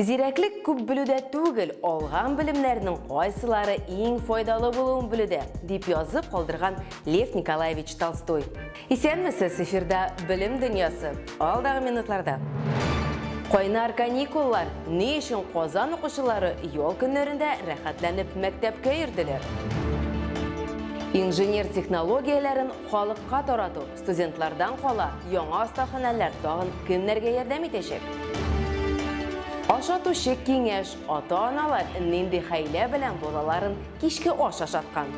Зирәклек күп белүдә түгел, алган белемнәрнең кайсылары иң файдалы булуын белүдә, дип язып калдырган Лев Николаевич Толстой. Исәнмесез, эфирда Белем дөньясы. Алдагы минутларда. Кайнар каникуллар. Ни өчен Казан укучылары ял көннәрендә рәхәтләнеп мәктәпкә йөрделәр? Инженер технологияләрен халыкка тарату. Студентлардан кала, яңа остаханәләр тагын кемнәргә ярдәм итәчәк? Ашатучы киңәш, ата-аналар нинди хәйлә белән балаларын кичке аш ашаткан?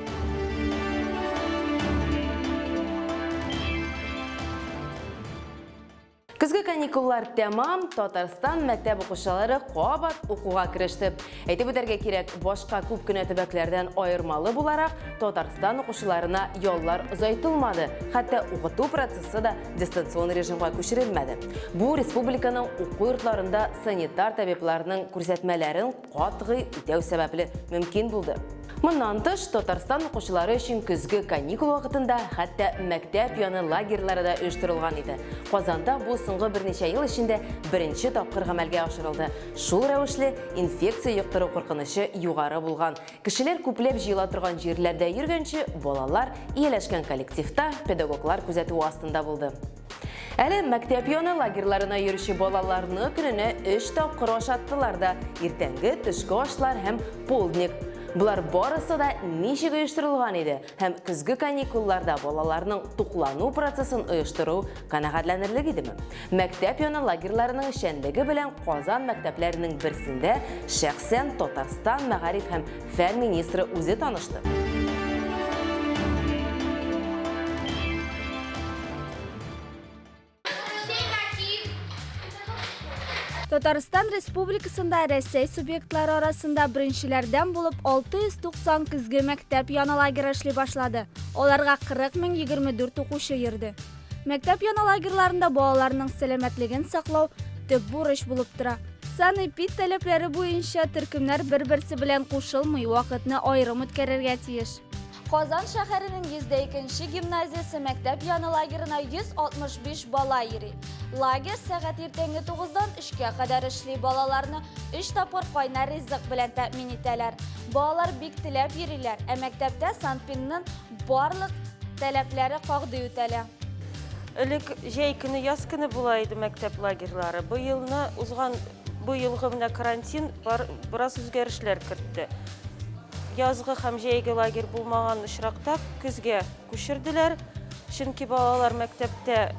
Көзге каникуллар тәмам, Татарстан мәктәп укучылары кабат укуга кереште. Әйтеп үтәргә кирәк, башка күп кенә төбәкләрдән аермалы буларак, Татарстан укучыларына яллар озайтылмады, хәтта укыту процессы да дистанцион режимга күчерелмәде. Бу республиканың уку йортларында санитар табибларның күрсәтмәләрен катгый үтәү сәбәпле мөмкин булды. Моннан тыш, Татарстан укучылары өчен көзге каникул вакытында хәтта мәктәп яны лагерьлары да оештырылган иде. Казанда бу соңгы берничә ел эчендә беренче тапкыр гамәлгә ашырылды. Шул рәвешле, инфекция йоктыру куркынычы югары булган кешеләр күпләп җыела торган җирләрдә йөргәнче, балалар ияләшкән коллективта, педагоглар күзәтүе астында булды. Әле мәктәп яны лагерьларына йөрүче балаларны көненә өч тапкыр ашаттылар да, иртәнге, төшке ашлар һәм полдник. Болар барысы да ничек оештырылган иде һәм көзге каникулларда балаларның туклану процессын оештыру канәгатьләнерлек идеме? Мәктәп яны лагерьларының эшчәнлеге белән Казан мәктәпләренең берсендә шәхсән Татарстан мәгариф һәм фән министры үзе танышты. Татарстан Республикасында Рәсәй субъектлары арасында беренчеләрдән булып 690 көзге мәктәп яны лагеры эшли башлады. Аларга 40 мең 24 укучы йөрде. Мәктәп яны лагерьларында балаларның сәламәтлеген саклау төп бурыч булып тора. Санэпид таләпләре буенча төркемнәр бер-берсе белән кушылмый, вакытны аерым үткәрергә тиеш. Казан шәһәренең 102 нче гимназиясе мәктәп яны лагерына 165 бала йөри. Лагерь сәгать иртәнге 9-дан 3-кә кадәр эшли. Балаларны 3 тапкыр кайнар ризык белән тәэмин итәләр. Балалар бик теләп йөриләр, ә мәктәптә Санпинның барлык таләпләре кагъди үтәлә. Элек җәй көне, яз көне була иде мәктәп лагерьлары. Быелны узган бу елгы менә карантин бар, бераз үзгәрешләр кертте. Язгы һәм җәйге лагерь булмаган очракта көзгә күчерделәр. Чөнки балалар мәктәптә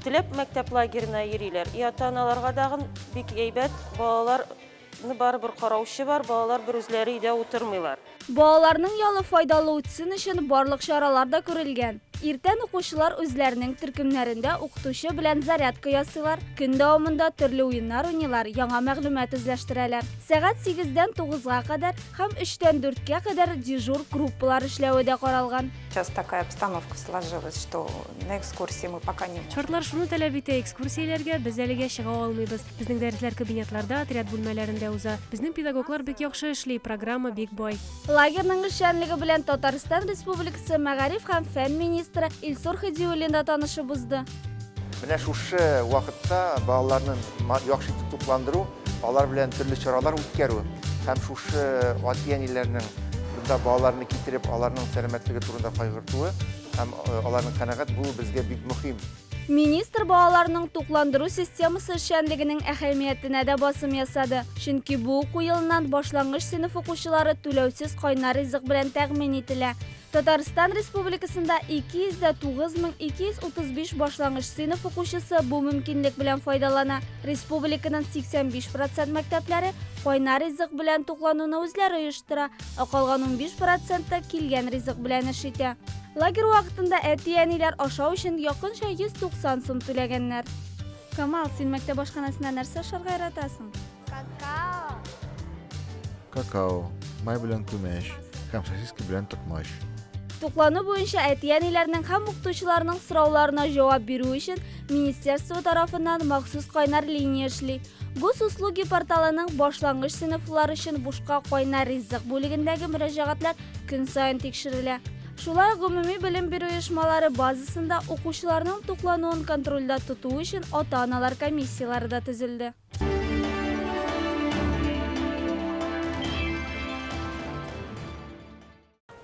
теләп мәктәп лагерена йөриләр. И ата-аналарга дагын бик әйбәт, балаларны барыбер караучы бар, балалар бер үзләре өйдә утырмыйлар. Балаларның ялы файдалы үтсен өчен барлык чаралар да күрелгән. Иртән укучылар үзләренең төркемнәрендә укытучы белән зарядка ясыйлар, көн дәвамында төрле уеннар уйныйлар, яңа мәгълүмат үзләштерәләр. Сәгать сигездән тугызга кадәр һәм өчтән дүрткә кадәр дежур группалар эшләве дә каралган. Сейчас такая обстановка сложилась, что на экскурсии мы пока не можем. Шартлар шуны таләп итә, экскурсияләргә без әлегә чыга алмыйбыз. Безнең дәресләр кабинетларда, отряд бүлмәләрендә уза. Безнең педагоглар бик яхшы эшли, программа бик бай. Лагерьның эшчәнлеге белән Татарстан Республикасы мәгариф һәм фән министры Илсур Һадиуллин да танышып узды. Менә шушы вакытта балаларны яхшы итеп тукландыру, алар белән төрле чаралар үткәрү һәм шушы әти-әниләрнең монда балаларны китереп, аларның сәламәтлеге турында кайгыртуы һәм аларның канәгать булуы безгә бик мөһим. Министр балаларның тукландыру системасы эшчәнлегенең әһәмиятенә дә басым ясады, чөнки бу уку елыннан башлангыч сыйныф укучылары түләүсез кайнар ризык белән тәэмин ителә. Татарстан Республикасында 209 мең 235 башлангыч сыйныф укучысы бу мөмкинлек белән файдалана. Республиканың 85 процент мәктәпләре кайнар ризык белән туклануны үзләре оештыра, ә калган 15 проценты килгән ризык белән эш итә. Лагерь вакытында әти-әниләр ашау өчен якынча 190 сум түләгәннәр. Камал, син мәктәп ашханәсендә нәрсә ашарга яратасың? Какао. Какао, май белән күмәч һәм сосиска белән токмач. Туклану буенча әти-әниләрнең һәм укытучыларның сорауларына җавап бирү өчен министерство тарафыннан махсус кайнар линия эшли. Госуслуги порталының башлангыч сыйныфлар өчен бушка кайнар ризык бүлегендәге мөрәҗәгатьләр көн саен тикшерелә. Шулай ук гомуми белем бирү оешмалары базасында укучыларның туклануын контрольдә тоту өчен ата-аналар комиссияләре дә төзелде.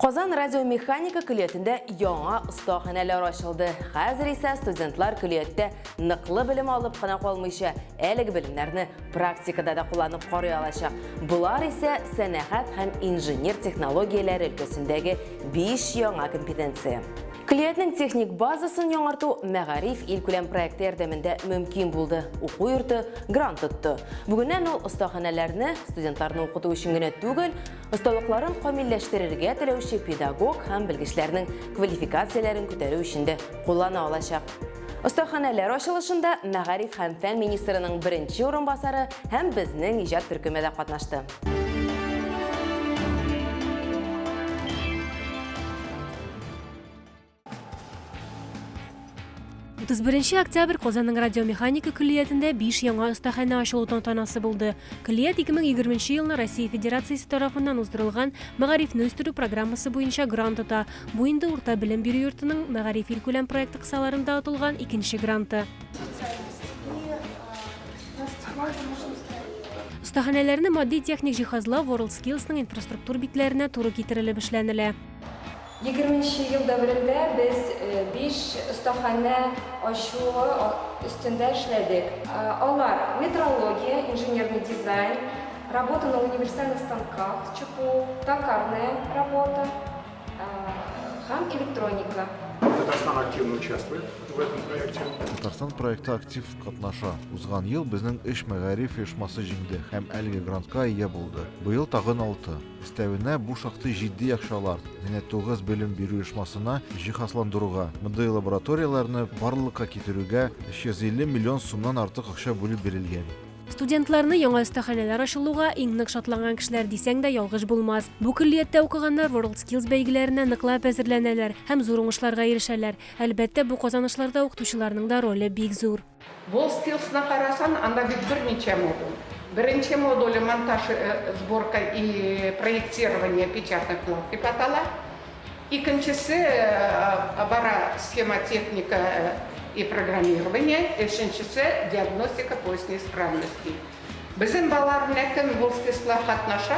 Казан радиомеханика көллиятендә яңа остаханәләр ачылды. Хәзер исә студентлар көллияттә ныклы белем алып кына калмыйча, әлеге белемнәрне практикада да кулланып карый алачак. Болар исә сәнәгать һәм инженер технологияләре өлкәсендәге 5 яңа компетенция. Көллиятнең техник базасын яңарту Мәгариф илкүләм проекты ярдәмендә мөмкин булды. Уку йорты грант тотты. Бүгеннән ул остаханәләрне студентларны укыту өчен генә түгел, осталыкларын камилләштерергә теләүче педагог һәм белгечләрнең квалификацияләрен күтәрү өчен дә куллана алачак. Остаханәләр ачылышында мәгариф һәм фән министрының беренче урынбасары һәм безнең иҗат төркеме дә катнашты. 31 октябрь Казанның радиомеханика көллиятендә 5 яңа остаханә ачылу тантанасы булды. Көллият 2020 елны Россия Федерациясе тарафыннан уздырылган мәгарифне үстерү программасы буенча грант ота. Бу инде урта белем бирү йортының Мәгариф илкүләм проекты кысаларында отылган икенче гранты. Остаханәләрне матди-техник җиһазлау WorldSkills-ның инфраструктур битләренә туры китерелеп эшләнелә. 20 ел дәверендә без 5 остаханә ачуы өстендә эшләдек. Алар метрология, инженерный дизайн, работа на универсальных станках, ЧПУ, токарная работа һәм электроника. Татарстан активно участвует в этом проекте. Татарстан проектта актив катнаша. Узган ел безнең өч мәгариф оешмасы җиңде һәм әлеге грантка ия булды. Быел тагын алты. Өстәвенә, бу шактый җитди акчалар. Менә тугыз белем бирү оешмасына җиһазландыруга, мондый лабораторияләрне барлыкка китерүгә 350 миллион сумнан артык акча бүлеп бирелгән. Студентларны яңа остаханәләр ачылуга иң нык шатланган кешеләр дисәң дә ялгыш булмас. Бу көллияттә укыганнар WorldSkills бәйгеләренә ныклап әзерләнәләр һәм зур уңышларга ирешәләр. Әлбәттә, бу казанышларда укытучыларның да роле бик зур. WorldSkills'на карасан, анда бит берничә модуль. Беренче модуле монтаж, сборка и проектирование печатных плат дип атала. Икенчесе бара схемотехника и программирование, өченчесе диагностика поиск неисправностей. Безнең балалар менә кем WorldSkills'ла катнаша,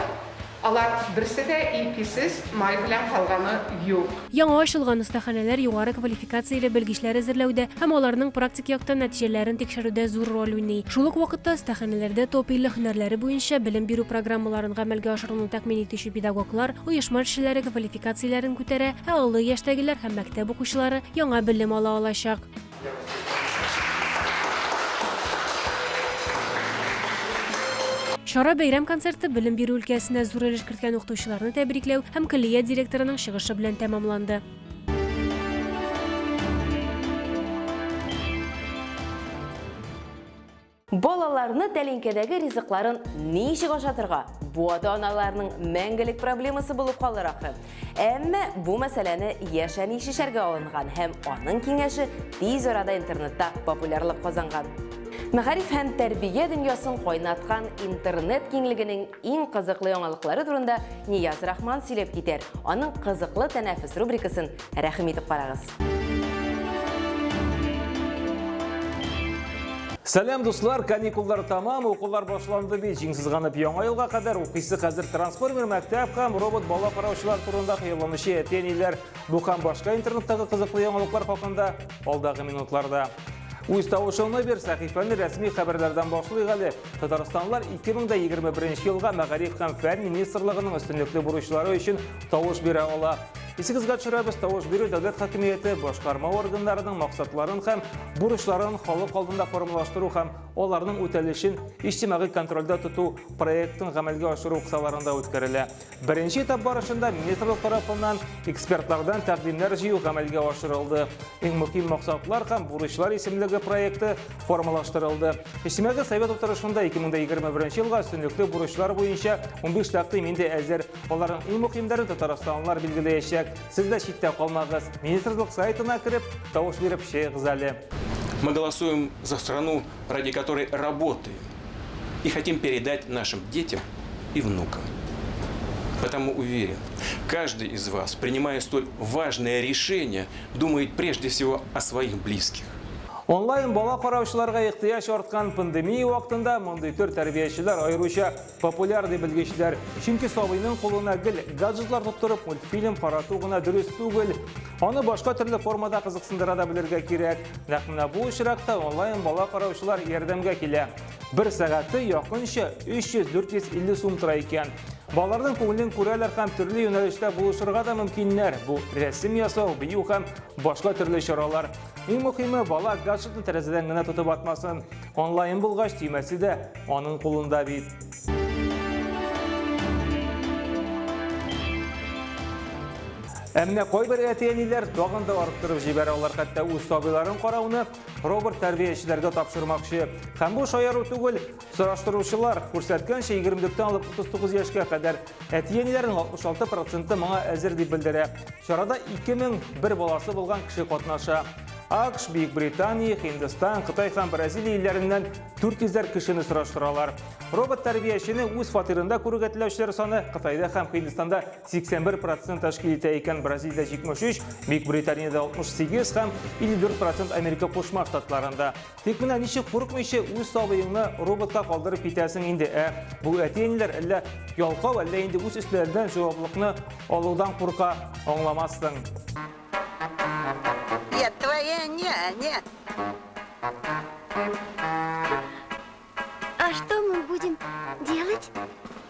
алар берсе дә иписез май белән калганы юк. Яңа ачылган остаханәләр югары квалификацияле белгечләр әзерләүдә һәм аларның практик яктан нәтиҗәләрен тикшерүдә зур роль уйный. Шул ук вакытта остаханәләрдә топ-50 һөнәрләре буенча белем бирү программаларын гамәлгә ашыруны тәэмин итүче педагоглар, оешма эшчеләре квалификацияләрен күтәрә, ә олы яшьтәгеләр һәм мәктәп укучылары яңа белем ала алачак. Чара бәйрәм концерты белем бирү өлкәсенә зур өлеш керткән укытучыларны тәбрикләү һәм көллият директорының чыгышы белән тәмамланды. Балаларны тәлинкәдәге ризыкларын ничек ашатырга? Бу ата-аналарның мәңгелек проблемасы булып калыр ахры. Әмма бу мәсьәләне яшь әни чишәргә алынган һәм аның киңәше тиз арада интернетта популярлык казанган. Мәгариф һәм тәрбия дөньясын кайнаткан интернет киңлегенең иң кызыклы яңалыклары турында Нияз Рахман сөйләп китәр. Аның кызыклы тәнәфес рубрикасын рәхим итеп карагыз. Сәлам, дуслар, каникуллар тамам, укулар башланды бит. Җиң сызганып яңа елга кадәр укыйсы хәзер трансформер мәктәп һәм робот бала караучылар турында хыялланучы әти-әниләр. Бу һәм башка интернеттагы кызыклы яңалыклар хакында алдагы минутларда. Үз тавышыңны бир, сәхифәне рәсми хәбәрләрдән башлыйк әле. Татарстанлылар 2021 елга Мәгариф һәм фән министрлыгының өстенлекле бурычлары өчен тавыш бирә ала. Исегезгә төшерәбез, тавыш бирү дәүләт хакимияте башкарма органнарының максатларын һәм бурычларын халык алдында формалаштыру һәм аларның үтәлешен иҗтимагый контрольдә тоту проектын гамәлгә ашыру кысаларында үткәрелә. Беренче этап барышында министрлык тарафыннан экспертлардан тәкъдимнәр җыю гамәлгә ашырылды. Иң мөһим максатлар һәм бурычлар исемлеге проекты формалаштырылды. Иҗтимагый совет утырышында 2021 елга өстенлекле бурычлар буенча 15 тәкъдим инде әзер. Аларның иң мөһимнәрен татарстанлылар билгеләячәк. Сез дә читтә калмагыз. Министрлык сайтына кереп, тавыш биреп чыгыгыз әле. Мы голосуем за страну, ради которой работаем и хотим передать нашим детям и внукам. Потому уверен, каждый из вас, принимая столь важное решение, думает прежде всего о своих близких. Онлайн бала караучыларга ихтыяҗ арткан пандемия вакытында мондый төр тәрбиячеләр аеруча популяр ди белгечләр. Чөнки сабыйның кулына гел гаджетлар тоттырып мультфильм карату гына дөрес түгел. Аны башка төрле формада кызыксындыра да белергә кирәк. Нәкъ менә бу очракта онлайн бала караучылар ярдәмгә килә. Бер сәгате якынча 300-450 сум тора икән. Балаларның күңелен күрәләр һәм төрле юнәлештә булышырга да мөмкиннәр. Бу рәсем ясау, бию һәм башка төрле чаралар. Иң мөхиме, бала гаджетны тәрәзәдән генә тотып атмасын. Онлайн булгач, төймәсе дә аның кулында бит. Ә менә кайбер әти-әниләр тагын да арттырып җибәрә. Алар хәтта үз сабыйларын карауны робот тәрбиячеләргә тапшырмакчы. Һәм бу шаяру түгел, сораштыручылар күрсәткәнчә, 24-тән алып 39 яшькә кадәр әти-әниләрнең 66 проценты моңа әзер дип белдерә. Чарада 2001 баласы булган кеше катнаша. АКШ, Бөек Британия, Һиндстан, Кытай һәм Бразилия илләреннән 400 кешене сораштыралар. Робот тәрбиячене үз фатирында күрергә теләүчеләр саны Кытайда һәм Һиндстанда 81% тәшкил итә икән, Бразилиядә 73, Бөек Британиядә 68 һәм 54% Америка Кушма Штатларында. Тик менә ничек курыкмыйча үз сабыеңны роботка калдырып китәсең инде, ә? Бу әти-әниләр әллә ялкау, әллә инде үз өсләреннән җаваплылыкны алудан курка, аңламассың. Я твоя няня. А что мы будем делать?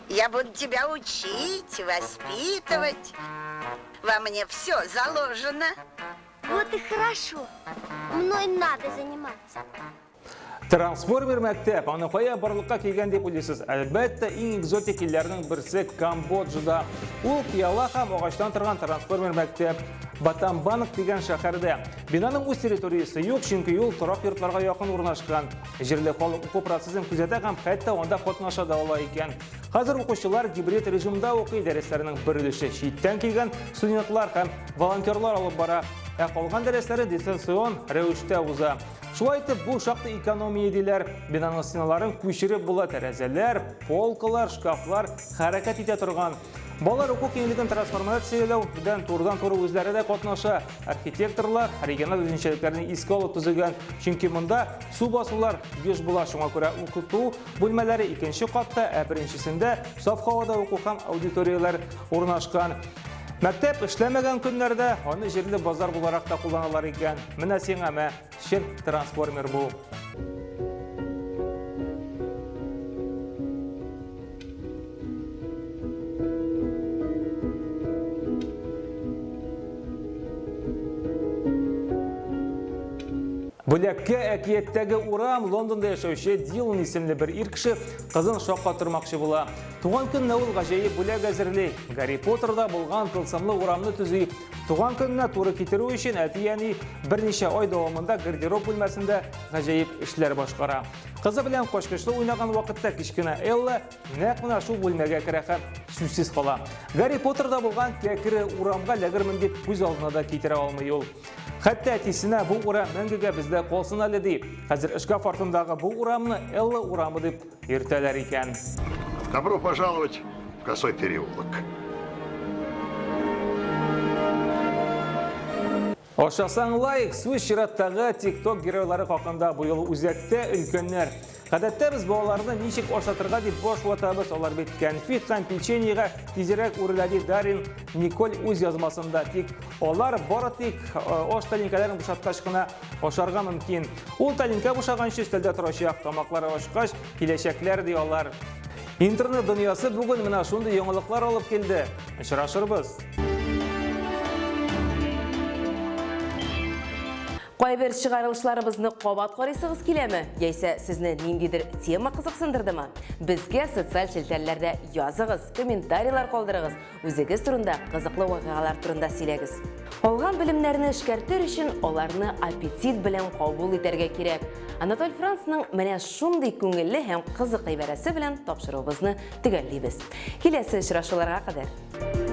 Я буду тебя учить, воспитывать. Во мне все заложено. Вот и хорошо. Мной надо заниматься. Трансформер мәктәп, аны кая барлыкка килгән дип уйлыйсыз? Әлбәттә, иң экзотик илләрнең берсе Камбоджада. Ул пыяла һәм агачтан торган трансформер мәктәп. Батамбанг дигән шәһәрдә. Бинаның үз территориясе юк, чөнки ул торак йортларга якын урнашкан. Җирле халык уку процессын күзәтә һәм хәтта анда катнаша да ала икән. Хәзер укучылар гибрид режимда укый, дәресләрнең бер өлеше читтән килгән студентлар һәм волонтерлар алып бара, ә калган дәресләре дистанцион рәвештә уза. Шулай итеп, бу шактый экономия диләр. Бинаның стеналарын күчереп була, тәрәзәләр, полкалар, шкафлар хәрәкәт итә торган. Балалар уку киңлеген трансформацияләү белән турыдан-туры үзләре дә катнаша. Архитекторлар региональ үзенчәлекләрне искә алып төзегән, чөнки монда су басулар еш була, шуңа күрә укыту бүлмәләре икенче катта, ә беренчесендә саф һавада уку һәм аудиторияләр урнашкан. Мәктәп эшләмәгән көннәрдә аны җирле базар буларак та кулланалар икән. Менә сиңа мә, чын трансформер бу. Бүләккә әкияттәге урам. Лондонда яшәүче Дилан исемле бер ир кеше кызын шаккатырмакчы була. Туган көненә ул гаҗәеп бүләк әзерли. Гарри Поттерда булган тылсымлы урамны төзи. Туган көненә туры китерү өчен әти-әни берничә ай дәвамында гардероб бүлмәсендә гаҗәеп эшләр башкара. Кызы белән качкычлы уйнаган вакытта кечкенә Элла нәкъ менә шул бүлмәгә керә һәм сүзсез кала. Гарри Поттерда булган кәкре урамга эләгермен дип күз алдына да китерә алмый ул. Хәтта әтисенә бу урам мәңгегә бездә калсын әле ди. Хәзер шкаф артындагы бу урамны Элла урамы дип йөртәләр икән. Добро пожаловать в Косой переулок. Ашасаң лайк, сүз чираттагы TikTok геройлары хакында. Бу юлы үзәктә өлкәннәр. Гадәттә без балаларны ничек ашатырга дип баш ватабыз, алар бит кәнфит һәм печеньега тизрәк үрелә, ди Дарин Николь үз язмасында. Тик алар бары тик аш тәлинкәләрен бушаткач кына ашарга мөмкин. Ул тәлинкә бушаганчы өстәлдә торачак, тамаклары ачкач киләчәкләр, ди алар. Интернет дөньясы бүген менә шундый яңалыклар алып килде. Очрашырбыз. Кайбер чыгарылышларыбызны кабат карыйсыгыз киләме? Яисә сезне ниндидер тема кызыксындырдымы? Безгә социаль челтәрләрдә языгыз, комментарийлар калдырыгыз, үзегез турында кызыклы вакыйгалар турында сөйләгез. Алган белемнәрне эшкәртер өчен аларны аппетит белән кабул итәргә кирәк. Анатоль Францның менә шундый күңелле һәм кызык гыйбарәсе белән тапшыруыбызны төгәллибез. Киләсе очрашуларга кадәр.